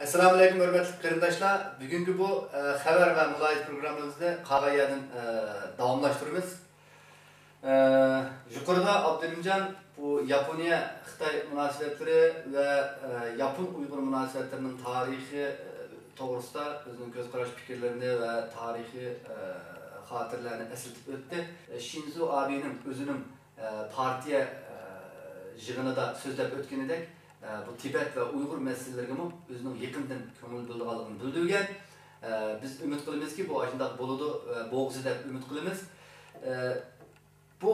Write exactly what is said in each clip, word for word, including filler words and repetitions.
ئەسسالامۇئەلەيكۇم، ھۆرمەتلىك قېرىنداشلار! بۈگۈنكى بۇ، ئە، خەۋەر ۋە مۇلاھىزە پروگراممىمىزنى قالغان يەردىن، ئە، داۋاملاشتۇرىمىز. ئە، يۇقىرىدا ئابدۇرېھىمجان بۇ ياپونىيە-خىتاي مۇناسىۋەتلىرى ۋە، ئە، ياپون-ئۇيغۇر مۇناسىۋەتلىرىنىڭ تارىخى، ئە، توغرىسىدا ئۆزىنىڭ كۆز قاراش پىكىرلىرىنى ۋە تارىخىي، ئە، خاتىرىلەرنى ئەسلىتىپ ئۆتتى. ئە، شىنزو ئابېنىڭ ئۆزىنىڭ، ئە، پارتىيە، ئە، يىغىنىدا سۆزلەپ ئۆتكىنىدەك، ئە، بۇ تىبەت ۋە ئۇيغۇر مەسىلىلىرىگىمۇ ئۆزىنىڭ يېقىندىن كۆڭۈل بۆلىدىغانلىقىنى بىلدۈرگەن. ئە، بىز ئۈمىد قىلىمىزكى، بۇ ئاشۇنداق بولىدۇ، ئە، بولغۇسى دەپ ئۈمىد قىلىمىز. ئە، بۇ،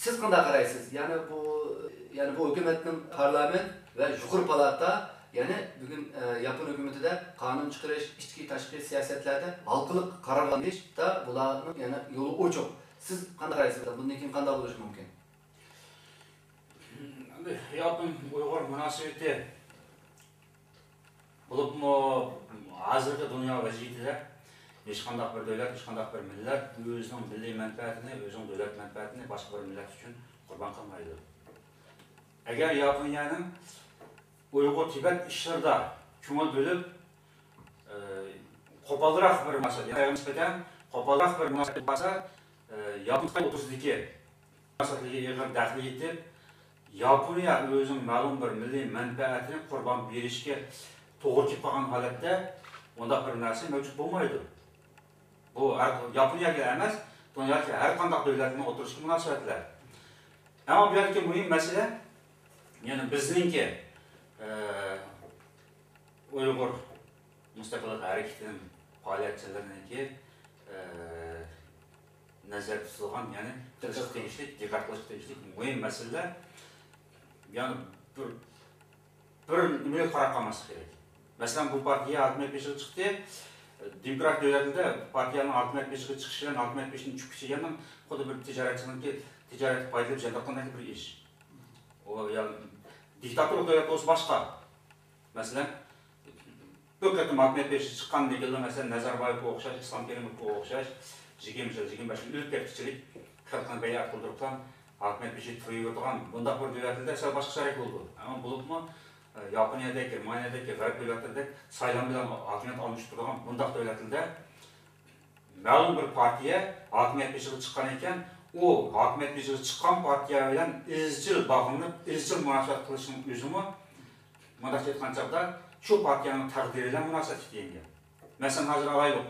سىز قانداق قارايسىز؟ يەنى بۇ، يەنى بۇ ھۆكۈمەتنىڭ پارلامېنت ۋە يۇقىرى پالاتا، يەنى بۈگۈن، ئە، ياپون ھۆكۈمىتىدە قانۇن چىقىرىش، ئىچكى، تاشقى سىياسەتلەردە ھالقىلىق قارار ئېلىشتا بۇلارنىڭ يەنە يولى ئوچۇق. سىز قانداق قارايسىز؟ بۇندىن كېيىن قانداق بولۇشى مۇمكىن؟ ئەمدى ياپون ئۇيغۇر مۇناسىۋىتى بولۇپمۇ ھازىرقى دۇنيا ۋەزىيىتىدە ھېچقانداق بىر دۆلەت، ھېچقانداق بىر مىللەت ئۆزىنىڭ مىللىي مەنپەئەتىنى، ئۆزىنىڭ دۆلەت مەنپەئەتىنى باشقا بىر مىللەت ئۈچۈن قۇربان قىلمايدۇ. ئەگەر ياپونىيەنىڭ ئۇيغۇر تىبەت ئىشلىرىدا كۆڭۈل بۆلۈپ، ئى، قوپالراق بىر مۇناسىۋەت، يەنى نىسبەتەن قوپالراق بىر مۇناسىۋەت بولسا، ئى، ياپون خىتاي ئوتتۇرىسىدىكى مۇناسىۋەتلەرگە ئېغىر دەخلى يېتىپ، ياپونىيە ئۆزىنىڭ مەلۇم بىر مىللىي مەنپەئەتىنى قۇربان بېرىشكە توغرا كېلىپ قالغان ھالەتتە ئۇنداق بىر نەرسە مەۋجۇت بولمايدۇ. بۇ ھەر، ياپونىيەگە ئەمەس، دۇنيادىكى ھەر قانداق دۆلەتنىڭ ئوتتۇرىسىدىكى مۇناسىۋەتلەر. ئەمما بۇ يەردىكى مۇھىم مەسىلە، يەنى بىزنىڭكى، ئە، ئۇيغۇر مۇستەقىللىق ھەرىكىتىنىڭ پائالىيەتچىلىرىنىڭكى، ئە، نەزەردە تۇتۇلغان، يەنى قىلىشقا تېگىشلىك، دىققەت قىلىشقا تېگىشلىك مۇھىم مەسىلىلەر، يەنى بىر، بىر نېمىگە قاراپ قالماسلىق كېرەك. مەسىلەن، بۇ پارتىيە ھاكىمىيەت بېشىغا چىقتى. دېموكرات دۆلەتلەردە پارتىيەنىڭ ھاكىمىيەت بېشىغا چىقىشى بىلەن ھاكىمىيەت بېشىدىن چۈشۈشى يەنىڭ خۇددى بىر تىجارەتچىنىڭكى تىجارەتتە پايدىلىنىپ زىيان تارتقاندەك بىر ئىش. ئۇ يا دىكتاتورلۇق دۆلەت بولسا باشقا. مەسىلەن، بىر قېتىم ھاكىمىيەت بېشىغا چىققاندىن كېيىنلا، مەسىلەن، نەزەربايېۋقا ئوخشاش، ئىسلام كېرىموۋقا ئوخشاش، يىگىرمە يىل، يىگىرمە بەش يىل ئۆلۈپ كەتكۈچىلىك خەلقنى بەيئەت قىلدۇرۇپلا ھاكىمىيەت بېشىدا تۇرۇۋېرىدىغان بۇنداق بىر دۆلەتلەردە سەل باشقىچىراق بولىدۇ. ئەمما بولۇپمۇ، ئە، ياپونىيەدەك، گېرمانىيەدەك، غەرب دۆلەتلىرىدەك سايلام بىلەن ھاكىمىيەت ئالمىشىپ تۇرىدىغان بۇنداق دۆلەتلەردە مەلۇم بىر پارتىيە ھاكىمىيەت بېشىغا چىققان ئىكەن، ئۇ ھاكىمىيەت بېشىغا چىققان پارتىيە بىلەن ئىزچىل باغلىنىپ، ئىزچىل مۇناسىۋەت قىلىشنىڭ ئۆزىمۇ، مۇنداقچە ئېيتقان چاغدا، شۇ پارتىيەنىڭ تەقدىرى بىلەن مۇناسىۋەتلىك دېگەن گەپ. مەسىلەن، ھازىر ئالايلۇق،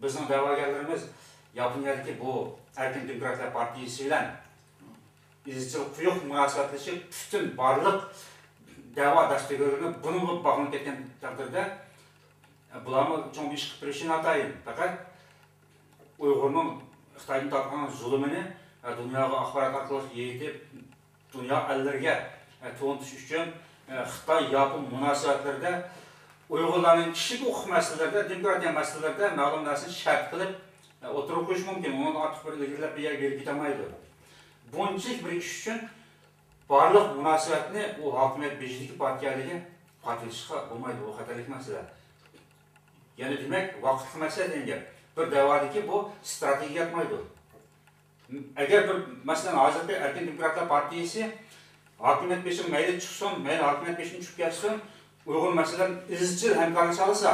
بىزنىڭ دەۋاگەرلىرىمىز ياپونىيەدىكى بۇ ئەركىن دېموكراتلار پارتىيىسى بىلەن ئىزچىل قويۇق مۇناسىۋەتلىشىپ، پۈتۈن بارلىق دەۋا داستىگىرىنى بۇنىڭغا باغلىنىپ كەتكەن تەقدىردە، بۇلارمۇ چوڭ بىر ئىش قىلىپ بېرىشى ناتايىن. پەقەت ئۇيغۇرنىڭ خىتايدىن تارتقان زۇلۇمىنى دۇنياغا ئاخبارات ئارقىلىق يېيىتىپ، دۇنيا ئەللىرىگە تونۇتۇش ئۈچۈن، خىتاي-ياپون مۇناسىۋەتلىرىدە ئۇيغۇرلارنىڭ كىشىلىك ھوقۇق مەسىلىلىرىدە، دېموكراتىيە مەسىلىلىرىدە مەلۇم نەرسىنى شەرت قىلىپ ئوتتۇرىغا قويۇش مۇمكىن. ئۇنىڭدىن ئارتۇق بىر ئىلگىرىلەپ بىر يەرگە بېرىپ كېتەلمەيدۇ. بۇنچىلىك بىر ئىش ئۈچۈن بارلىق مۇناسىۋەتنى ئۇ ھاكىمىيەت بېشىدىكى پارتىيەلەرگە پارتلىتىشقا بولمايدۇ، بۇ خەتەرلىك مەسىلە. يەنى دېمەك، ۋاقىتلىق مەسىلە دېگەن گەپ. بىر دەۋادىكى بۇ ئىستراتېگىيە ياتمايدۇ. ئەگەر بىر، مەسىلەن، ھازىرقى ئەركىن دېموكراتلار پارتىيىسى ھاكىمىيەت بېشىغا مەيلى چىقسۇن، مەيلى ھاكىمىيەت بېشىدىن چۈشۈپ كەتسۇن، ئۇيغۇر مەسىلىلىرىنى ئىزچىل ھەمكارلىشالىسا،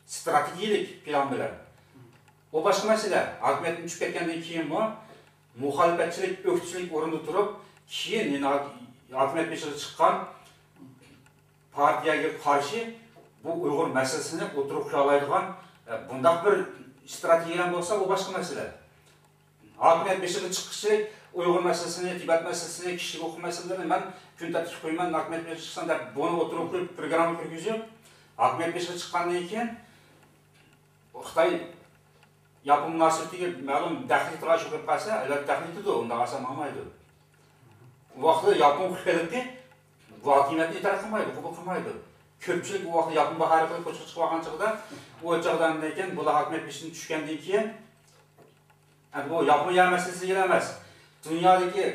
ئىستراتېگىيىلىك پىلان بىلەن، ئۇ باشقا مەسىلە. ھاكىمىيەتتىن چۈشۈپ كەتكەندىن كېيىنمۇ مۇخالىپەتچىلىك، ئۆكتىچىلىك ئورنىدا تۇرۇپ، كېيىن يەنە ھاك-، ھاكىمىيەت بېشىغا چىققان پارتىيەگە قارشى بۇ ئۇيغۇر مەسىلىسىنى ئوتتۇرىغا قويالايدىغان، ئە، بۇنداق بىر ئىستراتېگىيە بولسا، ئۇ باشقا مەسىلە. ھاكىمىيەت بېشىغا چىققۇچە ئۇيغۇر مەسىلىسىنى، تىبەت مەسىلىسىنى، كىشىلىك ھوقۇق مەسىلىلىرىنى مەن كۈن تەرتىپكە قويىمەن، ھاكىمىيەت بېشىغا چىقسام دەپ بۇنى ئوتتۇرىغا قويۇپ، پروگرامما كىرگۈزۈپ، ھاكىمىيەت بېشىغا چىققاندىن كېيىن، خىتاي ياپون مۇناسىۋىتىگە مەلۇم دەخلى يېتىدىغان ئىش بولۇپ قالسا، ئەلۋەتتە دەخلى يېتىدۇ، ئۇنداق ئاسان ماڭمايدۇ. ئۇ ۋاقىتتا ياپون خەلقى بۇ ھاكىمىيەتنى ئىدارە قىلمايدۇ، قوبۇل قىلمايدۇ. كۆپچىلىك ئۇ ۋاقىتتا ياپون باھارى قىلىپ كوچىغا چىقىپ قالغان چېغىدا، ئۇ چاغدا ئاندىن كېيىن بۇلار ھاكىمىيەت بېشىدىن چۈشكەندىن كېيىن، ئەمدى بۇ ياپونىيە مەسىلىسىگىلا ئەمەس، دۇنيادىكى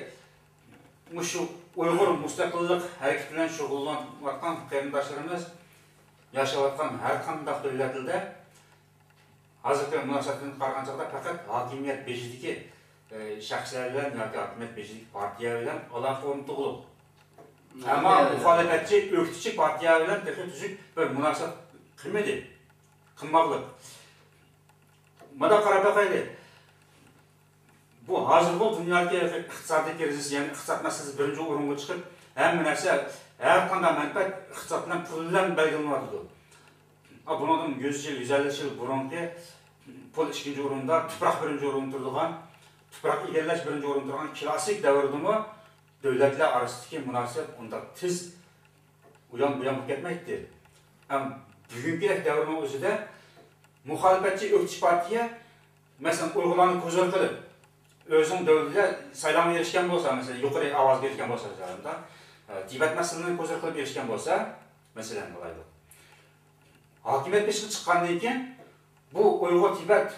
مۇشۇ ئۇيغۇر مۇستەقىللىق ھەرىكىتى بىلەن شۇغۇللىنىۋاتقان قېرىنداشلىرىمىز ياشاۋاتقان ھەر قانداق دۆلەتلەردە ھازىرقى مۇناسىۋەتتىن قارىغان چاغدا پەقەت ھاكىمىيەت بېشىدىكى، ئى، شەخسلەر بىلەن ياكى ھاكىمىيەت بېشىدىكى پارتىيە بىلەن ئالاقە ئورنىتىغۇلۇق. ئەمما مۇخالىپەتچى، ئۆكتىچى پارتىيە بىلەن تېخى تۈزۈك بىر مۇناسىۋەت قىلمىدى. قىلماقلىق. مۇنداق قاراپ باقايلى. بۇ ھازىرقى دۇنيادىكى ئىقتىسادىي كىرىزىس، يەنى ئىقتىساد مەسىلىسى بىرىنچى ئورۇنغا چىقىپ، ھەممە نەرسە، ھەر قانداق مەنپەئەت ئىقتىساد بىلەن، پۇل بىلەن بەلگىلىنىۋاتىدۇ. ئا، بۇنىڭدىن يۈز يىل، يۈز ئەللىك يىل بۇرۇنقى پۇل ئىككىنچى ئورۇندا، تۇپراق بىرىنچى ئورۇندا تۇرىدىغان، تۇپراق ئىگىلەش بىرىنچى ئورۇندا تۇرغان كلاسسىك دەۋردىمۇ دۆلەتلەر ئارىسىدىكى مۇناسىۋەت ئۇنداق تېز ئۇيان بۇيان بولۇپ كەتمەيتتى. ئەم، بۈگۈنكى دەۋرنىڭ ئۆزىدە مۇخالىپەتچى ئۆكتىچى پارتىيە، مەسىلەن، ئۇيغۇرلارنى كوزىر قىلىپ، ئۆزىنىڭ دۆلىتىدە سايلامغا ئېرىشكەن بولسا، مەسىلەن، يۇقىرى ئاۋازغا ئېرىشكەن بولسا، جاھاندا، ئە، تىبەت مەسىلىنى كوزىر قىلىپ ئېرىشكەن بولسا، مەسىلەن، قىلايلى. ھاكىمىيەت بېشىغا چىققاندىن كېيىن، بۇ ئۇيغۇر تىبەت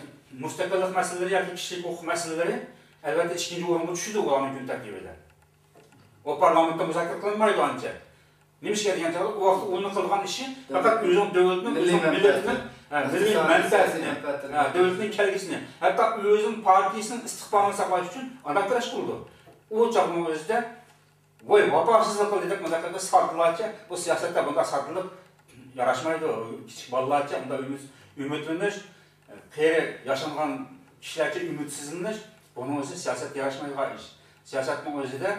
مۇستەقىللىق مەسىلىلىرى ياكى كىشىلىك ھوقۇق مەسىلىلىرى، ئەلۋەتتە، ئىككىنچى ئورۇنغا چۈشىدۇ ئۇلارنىڭ كۈن تەرتىپىدە. ئۇ پارلامېنتتا مۇزاكىرە قىلىنمايدۇ ئانچە. نېمىشقا دېگەن چاغدا، ئۇ ۋاقىتتا ئۇنى قىلغان ئىشى پەقەت ئۆزىنىڭ دۆلىتىنىڭ، مىللىي ئۆزىنىڭ مىللىتىنىڭ، مەنپەئەتىنى، ھە، مىللىي ئىقتىساد، سىياسىي مەنپەئەتىنى، مەنپەئەتىنى، ھە، دۆلىتىنىڭ كەلگۈسىنى، ھەتتا ئۆزىنىڭ پارتىيىسىنىڭ ئىستىقبالىنى ساقلاش ئۈچۈن ئانداق كۈرەش قىلىدۇ. ئۇ چاغنىڭ ئۆزىدە، ۋاي، ۋاپاسىزلىق قىلدى دەپ مۇنداق قىلغان ساددىلارچە، بۇ سىياسەتتە بۇنداق ساددىلىق ياراشمايدۇ. كىچىك بالىلارچە بۇنداق ئۈمىد، ئۈمىدلىنىش، قېرى ياشانغان كىشىلەرچە ئۈمىدسىزلىنىش، بۇنىڭ ئۆزى سىياسەتكە ياراشمايدىغان ئىش. سىياسەتنىڭ ئۆزىدە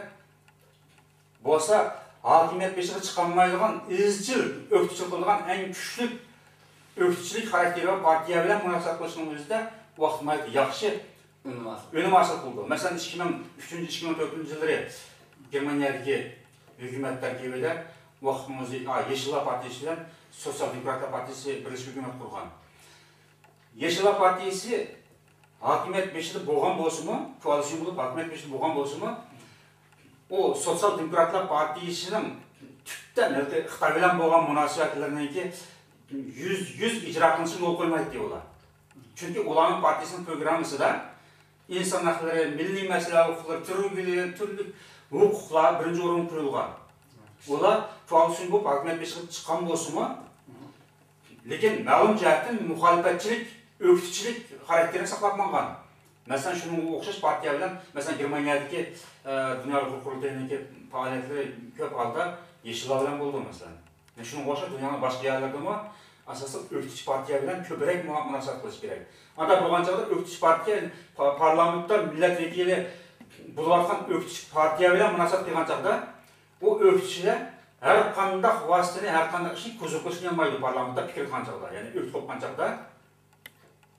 بولسا، ھاكىمىيەت بېشىغا چىقالمايدىغان، ئىزچىل ئۆكتىچىلىك قىلىدىغان، ئەڭ كۈچلۈك ئۆكتىچىلىك خاراكتېرى بار پارتىيە بىلەن مۇناسىۋەت قىلىشنىڭ ئۆزىدە ۋاقىت ناھايىتى ياخشى ئۈنۈم ھاسىل، ئۈنۈم ھاسىل قىلدى. مەسىلەن، ئىككى مىڭ ئۈچىنچى، ئىككى مىڭ تۆتىنچى يىللىرى گېرمانىيەدىكى ھۆكۈمەت تەركىبىدە ۋاقىتنىڭ ئۆزى، ئا، يېشىللار پارتىيىسى بىلەن سوتسىيال دېموكراتلار پارتىيىسى بىرلىشىپ ھۆكۈمەت قۇرغان. يېشىللار پارتىيىسى ھاكىمىيەت بېشىدا بولغان بولسىمۇ، كوئالىتسىيون بولۇپ ھاكىمىيەت بېشىدا بولغان بولسىمۇ، ئۇ سوتسىيال دېموكراتلار پارتىيىسىنىڭ تۈپتىن ھېلىقى خىتاي بىلەن بولغان مۇناسىۋەتلىرىنىڭكى يۈز، يۈز ئىجرا قىلىنىشىغا يول قويمايتتى ئۇلار. چۈنكى ئۇلارنىڭ پارتىيىسىنىڭ پروگراممىسىدا ئىنسان ھەقلىرى، مىللىي مەسىلە ھوقۇقلىرى، تۈرلۈك، تۈرلۈك ھوقۇقلار بىرىنچى ئورۇنغا قويۇلغان. ئۇلار كوئالىتسىيون بولۇپ ھاكىمىيەت بېشىغا چىققان بولسىمۇ، لېكىن مەلۇم جەھەتتىن مۇخالىپەتچىلىك، ئۆكتىچىلىك خاراكتېرىنى ساقلاپ ماڭغان. مەسىلەن، شۇنىڭغا ئوخشاش پارتىيە بىلەن، مەسىلەن، گېرمانىيەدىكى، ئە، دۇنيا ئۇيغۇر قۇرۇلتىيىنىڭكى پائالىيەتلىرى كۆپ ھالدا يېشىللار بىلەن بولىدۇ، مەسىلەن. شۇنىڭغا ئوخشاش دۇنيانىڭ باشقا يەرلىرىدىمۇ ئاساسلىق ئۆكتىچى پارتىيە بىلەن كۆپرەك مۇنا-، مۇناسىۋەت قىلىش كېرەك. ئانداق بولغان چاغدا ئۆكتىچى پارتىيە پا-، پارلامېنتتا مىللەت ۋەكىلى بولۇۋاتقان ئۆكتىچى پارتىيە بىلەن مۇناسىۋەت قىلغان چاغدا، بۇ ئۆكتىچىلەر ھەر قانداق ۋاسىتىنى، ھەر قانداق ئىشنى كوزىر قىلىشنى يانمايدۇ پارلامېنتتا پىكىر قىلغان چاغدا، يەنى ئۆكتە بولغان چاغدا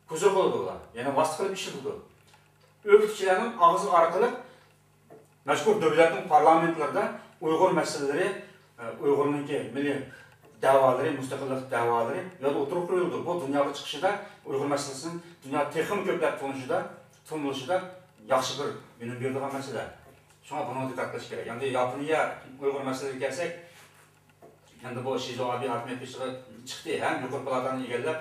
كوزىر قىلىدۇ ئۇلار، يەنى ۋاسىتە قىلىپ ئىشلىتىدۇ. ئۆكتىچىلەرنىڭ ئاغزى ئارقىلىق مەزكۇر دۆلەتنىڭ پارلامېنتلىرىدا ئۇيغۇر مەسىلىلىرى، ئۇيغۇرنىڭكى مىللىي دەۋالىرى، مۇستەقىللىق دەۋالىرى يەنە ئوتتۇرىغا قويۇلىدۇ. بۇ دۇنياغا چىقىشىدا، ئۇيغۇر مەسىلىسىنى دۇنيا تېخىمۇ كۆپلەپ تونۇشىدا، تونۇلۇشىدا ياخشى بىر ئۈنۈم بېرىدىغان مەسىلە. شۇڭا بۇنىڭغا دىققەت قىلىش كېرەك. ئەمدى ياپونىيە ئۇيغۇر مەسىلىسىگە كەلسەك، ئەمدى بۇ شىنزو ئابې ھاكىمىيەت بېشىغا چىقتى ھەم يۇقىرى پالاتانى ئىگىلەپ،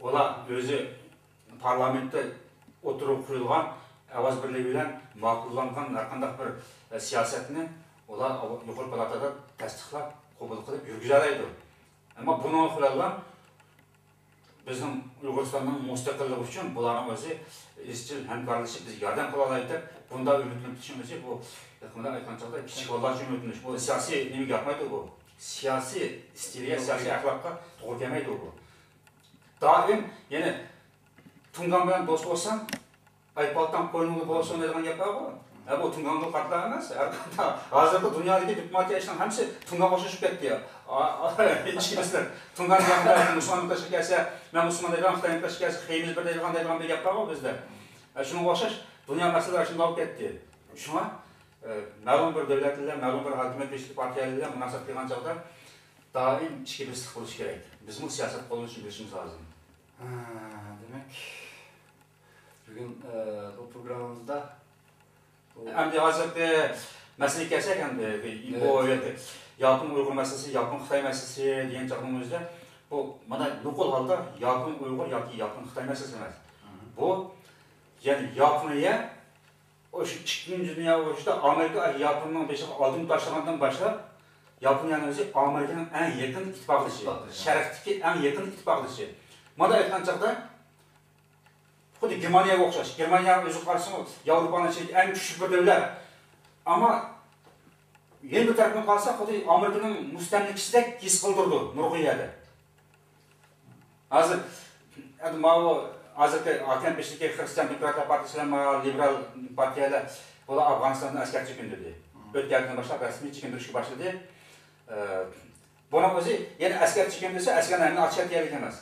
ئۇلار ئۆزى پارلامېنتتا ئوتتۇرىغا قويۇلغان ئاۋاز بىرلىكى بىلەن ماقۇللانغان ھەرقانداق بىر، ئە، سىياسەتنى ئۇلار يۇقىرى پالاtada تەستىقلاپ، قوبۇل قىلىپ يۈرگۈزەلەيدۇ. ئەمما بۇنىڭ بىلەنلا بىزنىڭ ئۇيغۇرىستاننىڭ مۇستەقىللىقى ئۈچۈن بۇلارنىڭ ئۆزى ئىزچىل ھەمكارلىشىپ، بىزگە ياردەم قىلالايدۇ دەپ بۇنداق ئۈمىدلىنىپ تۇرۇشنىڭ ئۆزى، بۇ يېقىندا ئېيتقان چاغدا كىچىك بالىلارچە ئۈمىدلىنىش، بۇ سىياسىي نېمىگە ياقمايدۇ بۇ. سىياسىي ئىستىلگە، سىياسىي ئەخلاققا توغرا كەلمەيدۇ بۇ. دائىم، يەنى، تۇڭگان بىلەن دوست بولساڭ، ئاي پالتاڭ قوينۇڭدا بولسۇن دەيدىغان گەپ بارغۇ. ھە، بۇ تۇڭگانغا قارىتا ئەمەس. ھەر قانداق ھازىرقى دۇنيادىكى دىپلوماتىيە ئىشىنىڭ ھەممىسى تۇڭگانغا ئوخشىشىپ كەتتى. ئا-، ئا-، ئىچكىرىسىلەر. تۇڭگان دېگەن مۇسۇلمان قېشىغا كەلسە، مەن مۇسۇلمان دەيدىغان، خىتاينىڭ قېشىغا كەلسە، خىتايمىز بىر دەيدىغان، دەيدىغان بىر گەپ بارغۇ بىزدە. ھە، شۇنىڭغا ئوخشاش دۇنيا مەسىلىلىرى شۇنداق بولۇپ كەتتى. شۇڭا، ئە، مەلۇم بىر دۆلەت بىلەن، مەلۇم بىر ھاكىمىيەت بېشىدىكى پارتىيەلەر بىلەن مۇناسىۋەت قىلغان چاغدا دائىم ئىچكى بىرلىك بولۇشى كېرەك. بىزمۇ سىياسەت قوللىنىشنى بىلىشىمىز لازىم. ھە، دېمەك، بۈگۈن، ئە، بۇ پروگراممىمىزدا بۇ ئەمدى ھازىرقى مەسىلىگە كەلسەك، ئەمدى بۇ ياپون ئۇيغۇر مەسىلىسى، ياپون خىتاي مەسىلىسى دېگەن چاغنىڭ ئۆزىدە، بۇ مانا نوقۇل ھالدا ياپون ئۇيغۇر ياكى ياپون خىتاي مەسىلىسى ئەمەس. بۇ، يەنى ياپونىيە، ئۇ شۇ ئىككىنچى دۇنيا ئۇرۇشىدا ئامېرىكا ياپوننىڭ بېشىغا ئاتوم تاشلىغاندىن باشلاپ، ياپونىيەنىڭ ئۆزى ئامېرىكىنىڭ ئەڭ يېقىن ئىتتىپاقدىشى، شەرقتىكى ئەڭ يېقىن ئىتتىپاقدىشى. مانا ئېيتقان چاغدا، خۇددى گېرمانىيەگە ئوخشاش. گېرمانىيە ئۆزى قارىسىمۇ، ياۋروپانىڭ ئىچىدىكى ئەڭ كۈچلۈك بىر دۆلەت. ئەمما يەنە بىر تەرەپتىن قارىساق، خۇددى ئامېرىكىنىڭ مۇستەملىكىچىدەك ھېس قىلدۇرىدۇ نۇرغۇن يەردە. ھازىر، ئەمدى ماۋۇ ھازىرقى ھاكىم بېشىدىكى خىرىستىيان دېموكراتلار پارتىيىسى بىلەن ماۋۇ لىبېرال پارتىيەلەر، بۇلار ئاپغانىستاندىن ئەسكەر چېكىندۈردى. ئۆتكەن يىلدىن باشلاپ رەسمىي چېكىندۈرۈشكە باشلىدى. ئە، بۇنىڭ ئۆزى يەنە ئەسكەر چېكىندۈرسە، ئەسكەرنى ھەممىنى ئاتىشى دېگەنلىك ئەمەس.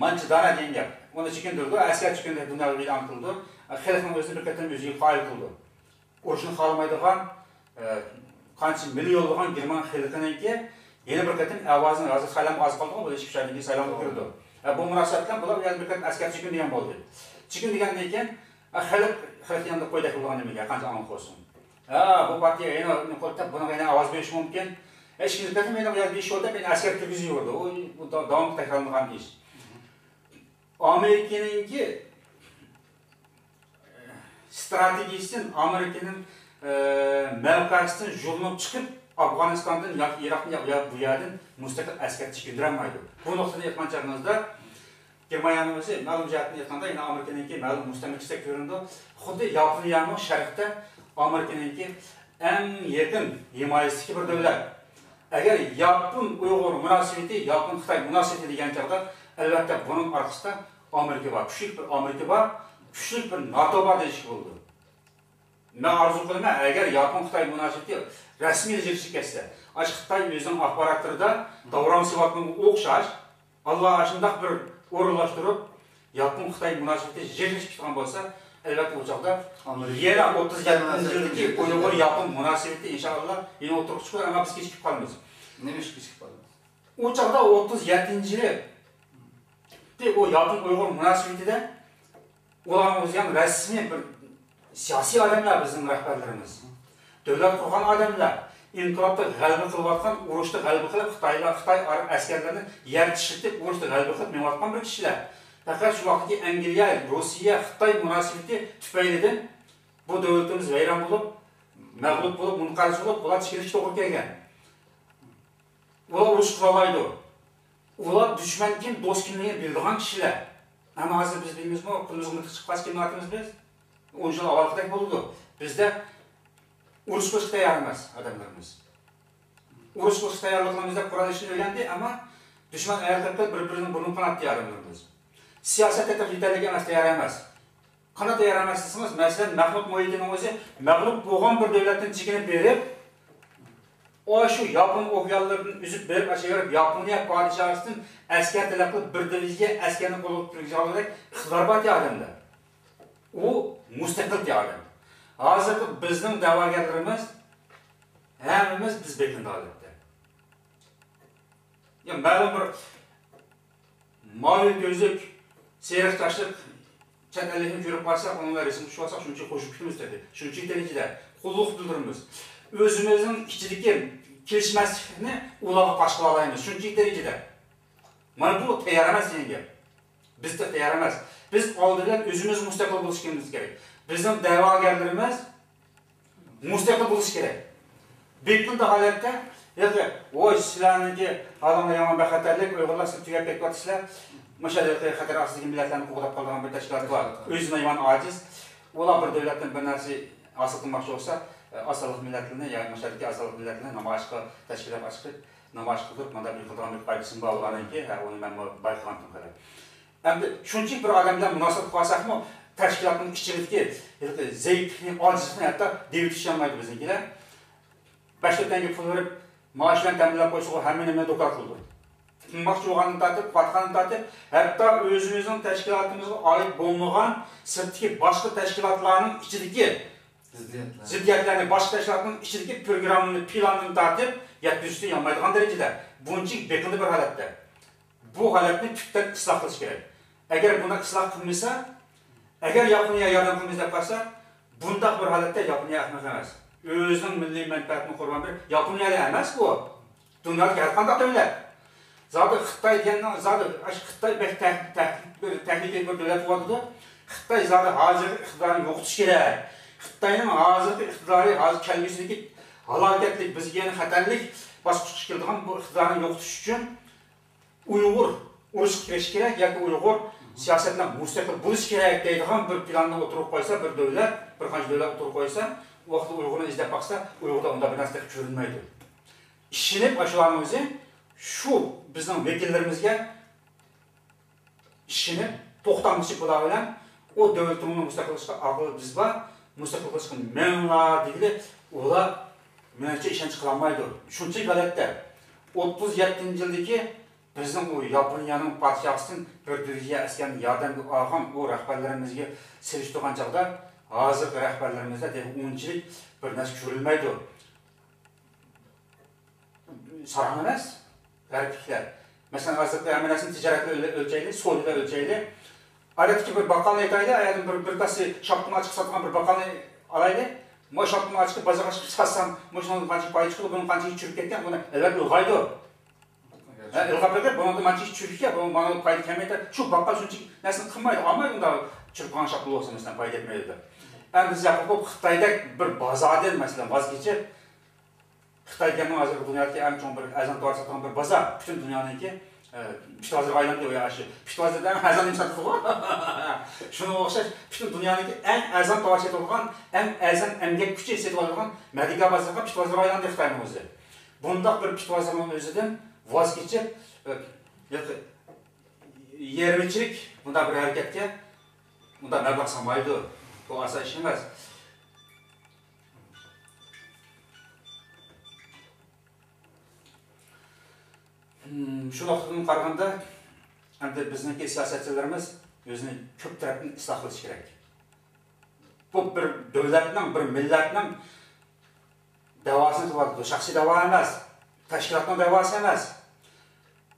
مانچە دانا دېگەن گەپ. ئۇنى چېكىندۈرىدۇ، ئەسكەر چېكىندۈرۈپ دۇنياغا ئېلان قىلىدۇ. خەلقنىڭ ئۆزىنى بىر قېتىم ئۆزىگە قايىل قىلىدۇ. ئۇرۇشنى خالىمايدىغان، ئە، قانچە مىليونلىغان گېرمان خەلقىنىڭكى يەنە بىر قېتىم ئاۋازىنى، ھازىر سايلام ئاز قالدىغۇ، بۇ ئىككى ئۈچ ئايدىن كېيىن سايلامغا كىرىدۇ. ئە، بۇ مۇناسىۋەت بىلەن بۇلار يەنە بىر قېتىم ئەسكەر چېكىن دېگەن بولدى. چېكىن دېگەندىن كېيىن، ئە، خەلق، خەلق يېنىدا قويدەك بولغان نېمىگە، قانچە ئاڭلىق بولسۇن. ھە، بۇ پارتىيە يەنە قولتاپ بۇنىڭغا يەنە ئاۋاز بېرىشى مۇمكىن. ئە، ئىككىنچى قېتىم يەنە بۇ يەرگە ئىش بولدى، يەنە ئەسكەر كىرگۈزۈۋېرىدۇ. ئۇ، بۇ دا-، داۋاملىق تەكرارلىنىدىغان ئىش. ئامېرىكىنىڭكى ستراتېگىيىسىدىن، ئامېرىكىنىڭ، ئە، مەۋقەسىدىن يوللىنىپ چىقىپ، ئافغانىستاندىن ياكى ئىراقتىن يا، يا بۇ يەردىن مۇستەقىل ئەسكەر چېكىندۈرەلمەيدۇ. بۇ نۇقتىدىن ئېيتقان چاغىڭىزدا، گېرمانىيەنىڭ ئۆزى مەلۇم جەھەتتىن ئېيتقاندا، يەنە ئامېرىكىنىڭكى مەلۇم مۇستەملىكىچىسىدەك كۆرۈنىدۇ. خۇددى ياپونىيەمۇ شەرقتە ئامېرىكىنىڭكى ئەڭ يېقىن ھىمايىسىدىكى بىر دۆلەت. ئەگەر ياپون ئۇيغۇر مۇناسىۋىتى، ياپون خىتاي مۇناسىۋىتى دېگەن چاغدا، ئەلۋەتتە بۇنىڭ ئارقىسىدا ئامېرىكا بار، كۈچلۈك بىر ئامېرىكا بار، كۈچلۈك بىر ناتو بار دېيىشكە بولىدۇ. مەن ئارزۇ قىلىمەن، ئەگەر ياپون خىتاي مۇناسىۋىتى رەسمىي يىرىشىپ كەتسە، ئاشۇ خىتاي ئۆزىنىڭ ئاخباراتلىرىدا داۋراڭ سېۋاتقىنىغا ئوخشاش، ئاللا ئاشۇنداق بىر ئورۇنلاشتۇرۇپ، ياپون خىتاي مۇناسىۋىتى يىرىشىپ كېتىدىغان بولسا، ئەلۋەتتە ئۇ چاغدا ئامېرىكا يەنە ئوتتۇز يەتتىنچى يىلدىكى ئۇيغۇر ياپون مۇناسىۋىتى ئىنشائاللا يەنە ئوتتۇرىغا چىقىدۇ، ئەمما بىز كېچىكىپ قالىمىز. نېمە ئۈچۈن كېچىكىپ قالىمىز؟ ئۇ چاغدا ئوتتۇز يەتتىنچى يىلى ئۇ ياپون ئۇيغۇر مۇناسىۋىتىدە ئۇلارنىڭ ئۆزى ھەم رەسمىي بىر سىياسىي ئادەملەر بىزنىڭ رەھبەرلىرىمىز. دۆلەت قۇرغان ئادەملەر. ئىنقىلابتا غەلىبە قىلىۋاتقان، ئۇرۇشتا غەلىبە قىلىپ، خىتايلار، خىتاي ئار-، ئەسكەرلىرىنى يەر چىشلىتىپ، ئۇرۇشتا غەلىبە قىلىپ مېڭىۋاتقان بىر كىشىلەر. پەقەت شۇ ۋاقىتتىكى ئەنگلىيە، روسىيە، خىتاي مۇناسىۋىتى تۈپەيلىدىن بۇ دۆلىتىمىز ۋەيران بولۇپ، مەغلۇپ بولۇپ، مۇنقەرز بولۇپ، بۇلار چېكىنىشكە توغرا كەلگەن. ئۇلار ئۇرۇش قىلالايدۇ. ئۇلار دۈشمەن كىم، دوست كىملىكىنى بىلىدىغان كىشىلەر. ئەمما ھازىر بىز بىلمىمىزمۇ، قولىمىزغا مىلتىق چىققاچ كىمنى ئاتىمىز بىز؟ ئون يىل ئاۋۋالقىدەك بولىدۇ. بىزدە ئۇرۇش قىلىشقا تەييار ئەمەس ئادەملىرىمىز. ئۇرۇش قىلىشقا تەييارلىقىمىز دەپ قورال ئېلىشنى ئۆگەندى، ئەمما دۈشمەن ئاياغ تەگكەندە بىر-بىرىنىڭ بۇرنىنى قاناتتى ئادەملىرىمىز. سىياسەتتە تېخى يېتەرلىك ئەمەس، تەييار ئەمەس. قانداق تەييار ئەمەس دېسىڭىز، مەسىلەن، مەخمۇت مۇھىتىنىڭ ئۆزى مەغلۇپ بولغان بىر دۆلەتتىن چېكىنىپ بېرىپ، ئاشۇ ياپون ئوكيانلىرىدىن ئۈزۈپ بېرىپ، ئاشۇ يەرگە ياپونىيە پادىشاھىدىن ئەسكەر تەلەپ قىلىپ، بىر دىۋىزىيە ئەسكەرنى قولغا كىرگۈزۈۋالغۇدەك ئىقتىدار بار ئادەمدە. ئۇ مۇستەقىل ئادەم. ھازىرقى بىزنىڭ دەۋاگەرلىرىمىز ھەممىمىز بىز بېقىندى ھالەتتە. يا مەلۇم بىر ماۋى كۆزلۈك، سېرىق چاچلىق چەت ئەللىكنى كۆرۈپ قالساق، ئۇنىڭ بىلەن رەسىم چۈشۈرۈۋالساق، شۇنچە خوشلۇق كۈتىمىز دېدى. شۇنچىلىك دەرىجىدە قۇللۇق بىلدۈرىمىز. ئۆزىمىزنىڭ ئىچىدىكى كېلىشمەسلىكنى ئۇلارغا پاش قىلالايمىز. شۇنچىلىك دەرىجىدە. مانا بۇ تەييار ئەمەس دېگەن گەپ. بىز تېخى تەييار ئەمەس. بىز ئالدى بىلەن ئۆزىمىز مۇستەقىل بولۇشىمىز كېرەك. بىزنىڭ دەۋاگەرلىرىمىز مۇستەقىل بولۇشى كېرەك. بېقىندى ھالەتتە، ياكى، ۋوي، سىلەرنىڭكى ھالىڭلار يامان بەخەتەرلىك، ئۇيغۇرلار سىز تۈگەپ كېتىۋاتىسىلەر. مۇشۇ يەردە خەتەر ئاستىدىكى مىللەتلەرنى قوغداپ قالىدىغان بىر تەشكىلات بار. ئۆزىلا يامان ئاجىز. ئۇلار بىر دۆلەتتىن بىر نەرسە ھاسىل قىلماقچى بولسا، ئاز سانلىق مىللەتلەرنى، يا مۇشۇ يەردىكى ئاز سانلىق مىللەتلەرنى نامايىشقا تەشكىللەپ ئاچىقىپ، نامايىش قىلدۇرۇپ، مانا بۇ قىلىدىغان بىر پايدىسىمۇ بار ئۇلارنىڭكى، ھە، ئۇنى مەنمۇ بايقىغانتىم خېلى. ئەمدى شۇنچىلىك بىر ئادەم بىلەن مۇناسىۋەت قىلىۋالساقمۇ، تەشكىلاتنىڭ ئىچىدىكى ھېلىقى زەئىپلىكنى، ئاجىزلىقنى ھەتتا دەۋېتىشلەلمەيدۇ بىزنىڭكىلەر. بەش تۆت تەڭگە پۇل بېرىپ، مائاش بىلەن تەمىنلەپ قويسىغۇ، ھەممە نېمىنى دوكلات قىلىدۇ. تىنماقچى بولغاندىن تارتىپ، قۇۋاتقاندىن تارتىپ، ھەتتا ئۆزىمىزنىڭ تەشكىلاتىمىزغا ئائىت بولمىغان سىرتتىكى باشقا تەشكىلاتلارنىڭ ئىچىدىكى زىددىيەتلەر. زىددىيەتلەرنى، باشقا تەشكىلاتنىڭ ئىچىدىكى پروگراممىنى، پىلاننى تارتىپ، يەتكۈزۈشتىن يانمايدىغان دەرىجىدە بۇنچىلىك بېقىندى بىر ھالەتتە. بۇ ھالەتنى تۈپتىن ئىسلاھ قىلىش كېرەك. ئەگەر بۇنداق ئىسلاھ قىلمىسا، ئەگەر ياپونىيە ياردەم قىلمىسا دەپ قالسا، بۇنداق بىر ھالەتتە ياپونىيە ئەخمەق ئەمەس. ئۆزىنىڭ مىللىي مەنپەئەتىنى قۇربان بېرىپ، ياپونىيەلا ئەمەس بۇ. دۇنيادىكى ھەر قانداق دۆلەت. زادى خىتاي دېگەننىڭ، زادى ئاشۇ خىتاي بەك تەھ-، تەھ-، بىر تەھلىكىلىك بىر دۆلەت بولۇۋاتىدۇ. خىتاي زادى ھازىرقى ئىقتىدارىنى يوقىتىش كېرەك. خىتاينىڭ ھازىرقى ئىقتىدارى، ھازىر كەلگۈسىدىكى ھالاكەتلىك، بىزگە يەنە خەتەرلىك باسقۇچقا كېلىدىغان بۇ ئىقتىدارنى يوقىتىش ئۈچۈن ئۇيغۇر ئۇرۇشقا كىرىشى كېرەك ياكى ئۇيغۇر سىياسەت بىلەن مۇستەقىل بولۇشى كېرەك دەيدىغان بىر پىلاننى ئوتتۇرىغا قويسا، بىر دۆلەت، بىر قانچە دۆلەت ئوتتۇرىغا قويسا، ۋاقىتتا ئۇيغۇرنى ئىزدەپ باقسا، ئۇيغۇردا ئۇنداق بىر نەرسە تېخى كۆرۈنمەيدۇ. ئىشىنىپ، ئاشۇلارنىڭ ئۆزى شۇ بىزنىڭ ۋەكىللىرىمىزگە ئىشىنىپ، توختامغا چۈشۈپ، بۇلار بىلەن ئۇ دۆلىتىڭنى مۇستەقىل قىلىشقا ئاقىل بىز بار، مۇستەقىل قىلىشقا مېڭىڭلار دېگىلى، ئۇلار مېنىڭچە ئىشەنچ قىلالمايدۇ. شۇنچىلىك ھالەتتە ئوتتۇز يەتتىنچى يىلدىكى بىزنىڭ ئۇ ياپونىيەنىڭ پادىشاھىدىن بىر دىۋىزىيە ئەسكەرنى ياردەمگە ئالغان ئۇ رەھبەرلىرىمىزگە سېلىشتۇرغان چاغدا، ھازىرقى رەھبەرلىرىمىزدە تېخى ئۇنچىلىك بىر نەرسە كۆرۈلمەيدۇ. ساراڭ ئەمەس، غەربلىكلەر. مەسىلەن، ھازىرقى ھەممە نەرسىنى تىجارەتتە ئۆل-، ئۆلچەيلى، سودىدا ئۆلچەيلى. ئادەتتىكى بىر باققالنى ئېيتايلى، ئايالىم بىر، بىر كاسسا شاپتۇل ئاچچىقى ساتىدىغان بىر باققالنى ئالايلى. مۇ شاپتۇل ئاچچىقى بازارغا چىقىپ ساتسام، مۇشۇنىڭدىن قانچە پايدا چىقىدۇ، بۇنىڭ قانچە چۈشۈپ كەتكەن، بۇنى ئەلۋەتتە ئىلغايدۇ. ھە، ئىلغاپ بېقىپ، بۇنىڭدا مانچە چۈشۈپ كەتكەن، بۇ ماڭا پايدا كەلمەيدۇ. شۇ باققال شۇنچە نەرسىنى قىلمايدۇ، ئالمايدۇ، ئۇنداق چۈشۈپ قالغان شاپتۇل بولسا، مەسىلەن، پايدا ئەتمەيدۇ دەپ. ئەمدى بىز ياقۇپ خىتايدەك بىر بازاردىن، مەسىلەن، ۋاز كېچىپ، خىتاي دېگەننىڭ ھازىرقى دۇنيادىكى ئەڭ چوڭ بىر ئەرزان تاۋار ساتىدىغان بىر بازار. پۈتۈن دۇنيانىڭكى، ئە، پىت بازىرىغا ئايلاندى ئۇ يەر ئاشۇ. پىت بازىرىدا ئەڭ ئەرزان نېمە ساتىدىغۇ؟ شۇنىڭغا ئوخشاش پۈتۈن دۇنيانىڭكى ئەڭ ئەرزان تاۋار سېتىلىدىغان، ئەڭ ئەرزان ئەمگەك كۈچى سېتىلىدىغان مەدىكا بازىرىغا، پىت بازىرىغا ئايلاندى خىتاينىڭ ئۆزى. بۇنداق بىر پىت بازىرنىڭ ئۆزىدىن ۋاز كېچىپ، ئە، ياكى يېرىمىچىلىك بۇنداق بىر ھەرىكەتكە بۇنداق مەبلەغ سالمايدۇ. بۇ ئاسان ئىش ئەمەس. ھىم، شۇ نۇقتىدىن قارىغاندا، ئەمدى بىزنىڭكى سىياسەتچىلىرىمىز ئۆزىنى كۆپ تەرەپتىن ئىسلاھ قىلىشى كېرەك. بۇ بىر دۆلەتنىڭ، بىر مىللەتنىڭ دەۋاسىنى قىلىۋاتىدۇ. شەخسىي دەۋا ئەمەس، تەشكىلاتنىڭ دەۋاسى ئەمەس.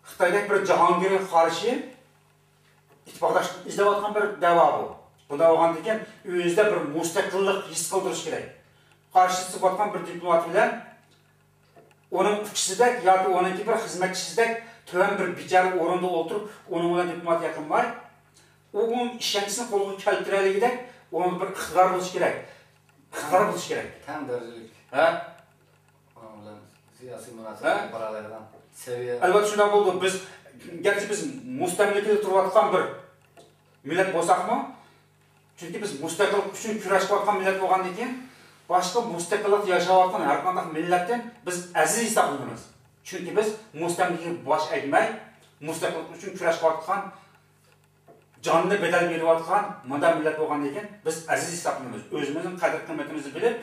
خىتايدەك بىر جاھانگىرگە قارشى ئىتتىپاقداش ئىزدەۋاتقان بىر دەۋا بۇ. بۇنداق بولغاندىكىن ئۆزىدە بىر مۇستەقىللىق ھېس قىلدۇرۇش كېرەك. قارشىسىدا تۇرۇۋاتقان بىر دىپلومات بىلەن ئۇنىڭ ئۇكىسىدەك ياكى ئۇنىڭكى بىر خىزمەتچىسىدەك تۆۋەن بىر بىچارە ئورۇندا ئولتۇرۇپ، ئۇنىڭ بىلەن دىپلوماتىيە قىلماي، ئۇ ئۇنىڭ ئىشەنچىسىنى قولغا كەلتۈرەلىگۈدەك ئۇنىڭدا بىر ئىقتىدار بولۇشى كېرەك. ئىقتىدار بولۇشى كېرەك. تەڭ دەرىجىلىك. ھە؟ ئۇنىڭ بىلەن سىياسىي مۇناسىۋەت ھە؟ ئېلىپ بارالايدىغان سەۋىيە. ئەلۋەتتە شۇنداق بولىدۇ. بىز، گەرچە بىز مۇستەملىكىدە تۇرۇۋاتقان بىر مىللەت بولساقمۇ، چۈنكى بىز مۇستەقىللىق ئۈچۈن كۈرەش قىلىۋاتقان مىللەت بولغاندىن كېيىن، باشقا مۇستەقىللىقتا ياشاۋاتقان ھەر قانداق مىللەتتىن بىز ئەزىز ھېسابلىنىمىز. چۈنكى بىز مۇستەملىكىگە باش ئەگمەي، مۇستەقىللىق ئۈچۈن كۈرەش قىلىۋاتقان، جانىنى بەدەل بېرىۋاتقان مۇنداق مىللەت بولغاندىن كېيىن، بىز ئەزىز ھېسابلىنىمىز. ئۆزىمىزنىڭ قەدىر-قىممىتىمىزنى بىلىپ،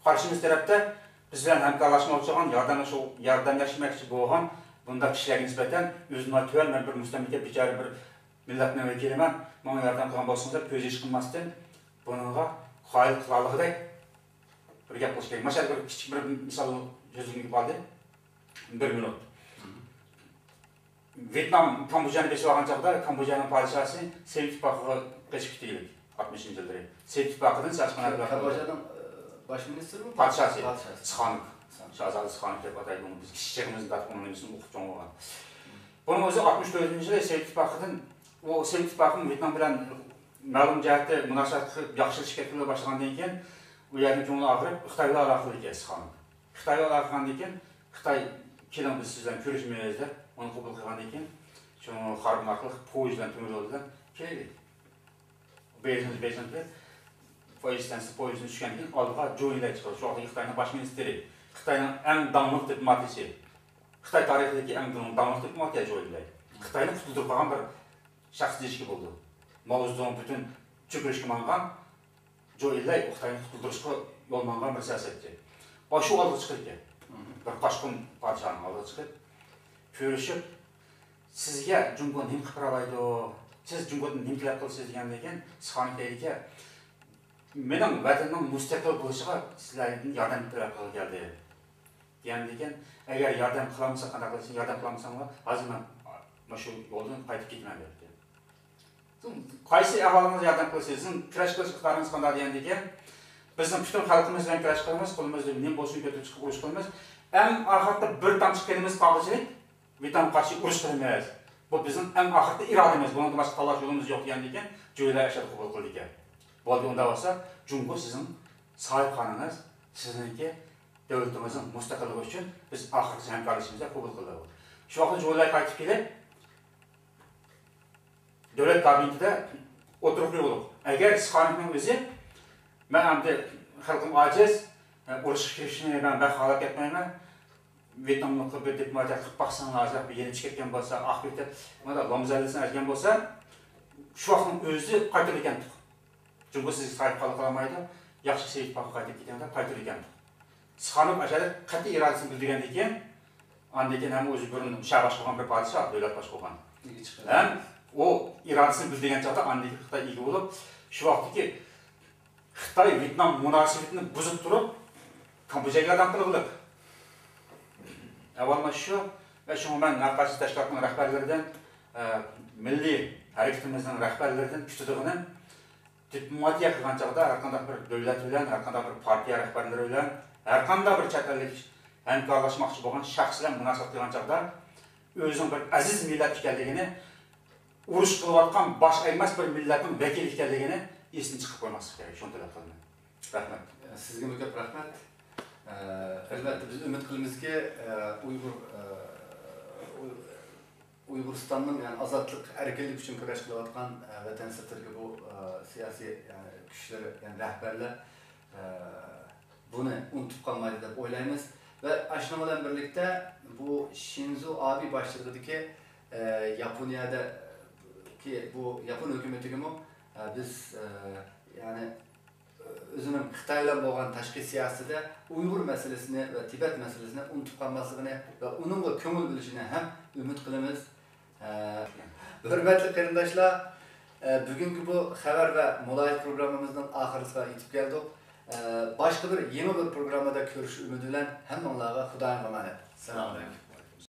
قارشىمىز تەرەپتە بىز بىلەن ھەمكارلاشماقچى بولغان، ياردەملىشىش، ياردەملەشمەكچى بولغان بۇنداق كىشىلەرگە نىسبەتەن ئۆزىنى تۆۋەن، مەن بىر مۇستەملىكە بىچارە بىر مىللەتنىڭ ۋەكىلىمەن، ماڭا ياردەم قىلغان بولسىڭىز دەپ كۆز يېشى قىلماستىن، بۇنىڭغا قايىل قىلالىغۇدەك بىر گەپ قىلىش كېرەك. مانا شۇ بىر كىچىك بىر مىسال سۆزۈمگە قالدى. بىر مىنۇت. ۋيېتنام كامبودژانى بېسىۋالغان چاغدا، كامبودژانىڭ پادىشاھى سوۋېت ئىتتىپاقىغا قېچىپ كېتىگىلىك، ئاتمىشىنچى يىللىرى. سوۋېت ئىتتىپاقىدىن ساچقان كامبودژانىڭ، ئە، باش مىنىستىرىمۇ؟ پادىشاھى. پادىشاھى. سىخانوك. سىخانوك. شاھزادە سىخانوك دەپ ئاتايدۇ ئۇنى. بىز كىچىك چېغىمىزدا دادىكىم ئۇنىڭ نېمىسىنى ئوقۇپ چوڭ بولغان. بۇنىڭ ئۆزى ئاتمىش تۆتىنچى يىلى سوۋېت ئىتتىپاقىدىن، ئۇ سوۋېت ئىتتىپاقىنىڭ ۋيېتنام بىلەن مەلۇم جەھەتتە مۇناسىۋەت قىلىپ ياخشىلىشىپ كەتكىلى باشلىغاندىن كېيىن، ئۇ يەردىن كۆڭلى ئاغرىپ، خىتاي بىلەن ئالاقە قىلىدىكەن سىخانوك. خىتاي بىلەن ئالاقە قىلغاندىن كېيىن، خىتاي، كېلىڭ، بىز سىز بىلەن كۆرۈشمەيمىز دەپ، ئۇنى قوبۇل قىلغاندىن كېيىن، شۇ خاربىن ئارقىلىق پويىز بىلەن، تۆمۈر يول بىلەن كېلەيلى. بېيجىڭ، بېيجىڭدىكى پويىز ئىستانسىسى، پويىزدىن چۈشكەندىن كېيىن ئالدىغا جۇ ئېنلاي چىقىدۇ. شۇ ۋاقىتتىكى خىتاينىڭ باش مىنىستىرى، خىتاينىڭ ئەڭ داڭلىق دىپلوماتىسى، خىتاي تارىخىدىكى ئەڭ داڭلىق دىپلومات يا جۇ ئېنلاي. خىتاينى قۇتۇلدۇرۇپ قالغان بىر شەخس دېيىشكە بولىدۇ. ماۋزېدۇڭ پۈتۈن چۆكۈرۈشكە ماڭغان، جۇ ئېنلاي خىتاينى قۇتۇلدۇرۇشقا يول ماڭغان بىر سىياسەتچى. ئاشۇ ئالدىغا چىقىدىكەن. بىر قاچقۇن پادىشاھنىڭ ئالدىغا چىقىپ، كۆرۈشۈپ، سىزگە جۇڭگو نېمە قىلىپ بېرەلەيدۇ؟ سىز جۇڭگودىن نېمە تەلەپ قىلىسىز دېگەندىن كېيىن، سىخانوك دەيدىكەن، مېنىڭ ۋەتىنىمنىڭ مۇستەقىل بولۇشىغا سىلەردىن ياردەم تەلەپ قىلغىلى كەلدىم. دېگەندىن كېيىن، ئەگەر ياردەم قىلالمىساق قانداق قىلىسىز؟ ياردەم قىلالمىساڭلار، ھازىر مەن مانا شۇ يولدىن قايتىپ كېتىمەن دەپتۇ. سىزنىڭ قايسى ئەھۋالىڭىزدا ياردەم قىلىسىز؟ سىزنىڭ كۈرەش قىلىش ئىقتىدارىڭىز قانداق دېگەندىن كېيىن، بىزنىڭ پۈتۈن خەلقىمىز بىلەن كۈرەش قىلىمىز، قولىمىزدا نېمە بولسۇن كۆتۈرۈپ چىقىپ ئۇرۇش قىلىمىز. ئەڭ ئاخىرقى بىر تامچە قېنىمىز قالغۇچىلىك ۋيېتنامغا قارشى ئۇرۇش قىلىمىز. بۇ بىزنىڭ ئەڭ ئاخىرقى ئىرادىمىز. بۇنىڭدىن باشقا تاللاش يولىمىز يوق دېگەندىن كېيىن، جۇ ئېنلاي ئاشۇنداق قوبۇل قىلىدىكەن. بولدى، ئۇنداق بولسا، جۇڭگو سىزنىڭ ساھىبخانىڭىز، سىزنىڭكى دۆلىتىڭىزنىڭ مۇستەقىللىقى ئۈچۈن بىز ئاخىرقىچە ھەمكارلىشىمىز دەپ قوبۇل قىلدى. شۇ ۋاقىتتا جۇ ئېنلاي قايتىپ كېلىپ، دۆلەت كابىنېتىدا ئوتتۇرىغا قويۇلۇپ، ئەگەر سىخانوكنىڭ ئۆزى، مەن ئەمدى خەلقىم ئاجىز، ئۇرۇشقا كىرىشىشنى مەن بەك خالاپ كەتمەيمەن. ۋيېتناملىق بىر دىپلوماتىيە قىلىپ باقساڭلار، ھازىر بىر يېنى چىقىپ كەتكەن بولسا، ئاق كۆتەپ، مانا لامزەللىسىنى ئەزگەن بولسا، شۇ ۋاقىتنىڭ ئۆزى قايتۇرىدىكەنتۇق. جۇڭگو سىزگە ساھىب قالا قالالمايدۇ، ياخشى سېيىت پاخا قايتىپ كېتىڭ دەپ قايتۇرىدىكەنتۇق. سىخانوف ئاشۇ قەتئىي ئىرادىسىنى بىلدۈرگەندىن كېيىن، ئاندىن كېيىن ھەم ئۆزى بۇرۇن شاھ باشقۇرغان بىر پادىشاھ، دۆلەت باشقۇرغان. ھەم ئۇ ئىرادىسىنى بىلدۈرگەن چاغدا ئاندىن كېيىن خىتاي ئىگە بولۇپ، شۇ ۋاقىتتىكى خىتاي ۋيېتنام مۇناسىۋىتىنى بۇزۇپ تۇرۇپ، كامبودژاغا ياردەم قىلغىلىق. ئەۋۋالما شۇ، ۋە شۇڭا مەن ھەر قايسى تەشكىلاتنىڭ رەھبەرلىرىدىن، ئە، مىللىي ھەرىكىتىمىزنىڭ رەھبەرلىرىدىن كۈتىدىغىنىم، دىپلوماتىيە قىلغان چاغدا ھەر قانداق بىر دۆلەت بىلەن، ھەر قانداق بىر پارتىيە رەھبەرلىرى بىلەن، ھەر قانداق بىر چەت ئەللىك ھەمكارلاشماقچى بولغان شەخس بىلەن مۇناسىۋەت قىلغان چاغدا، ئۆزىنىڭ بىر ئەزىز مىللەت ئىكەنلىكىنى، ئۇرۇش قىلىۋاتقان باش ئەگمەس بىر مىللەتنىڭ ۋەكىلى ئىكەنلىكىنى ئېسىدىن چىقىرىپ قويماسلىق كېرەك. شۇنى تەلەپ قىلىمەن. رەھمەت. سىزگىمۇ كۆپ رەھمەت. ئە، ئەلۋەتتە، بىز ئۈمىد قىلىمىزكى، ئە، ئۇيغۇر، ئە، ئۇي-، ئۇيغۇرىستاننىڭ، يەنى ئازادلىق، ئەركىنلىك ئۈچۈن كۈرەش قىلىۋاتقان، ئە، ۋەتەن سىرتىدىكى بۇ، ئە، سىياسىي، يەنى كۈچلىرى، يەنى رەھبەرلەر، ئە، بۇنى ئۇنتۇپ قالمايدۇ دەپ ئويلايمىز. ۋە ئاشۇنىڭ بىلەن بىرلىكتە بۇ شىنزو ئابې باشچىلىقىدىكى، ئە، ياپونىيەدىكى بۇ ياپون ھۆكۈمىتىگىمۇ، ئە، بىز، ئە، يەنى ئۆزىنىڭ خىتاي بىلەن بولغان تاشقى سىياسىتىدە ئۇيغۇر مەسىلىسىنى ۋە تىبەت مەسىلىسىنى ئۇنتۇپ قالماسلىقىنى ۋە ئۇنىڭغا كۆڭۈل بۆلۈشىنى ھەم ئۈمىد قىلىمىز. ئە، ھۆرمەتلىك قېرىنداشلار، ئە، بۈگۈنكى بۇ خەۋەر ۋە مۇلاھىزە پروگراممىمىزنىڭ ئاخىرلىقىغا يېتىپ كەلدۇق. ئە، باشقا بىر يېڭى بىر پروگراممىدا كۆرۈشۈش ئۈمىدى بىلەن ھەممىڭلارغا خۇدايىمغا ئامانەت. سالام ئەلەيكۇم.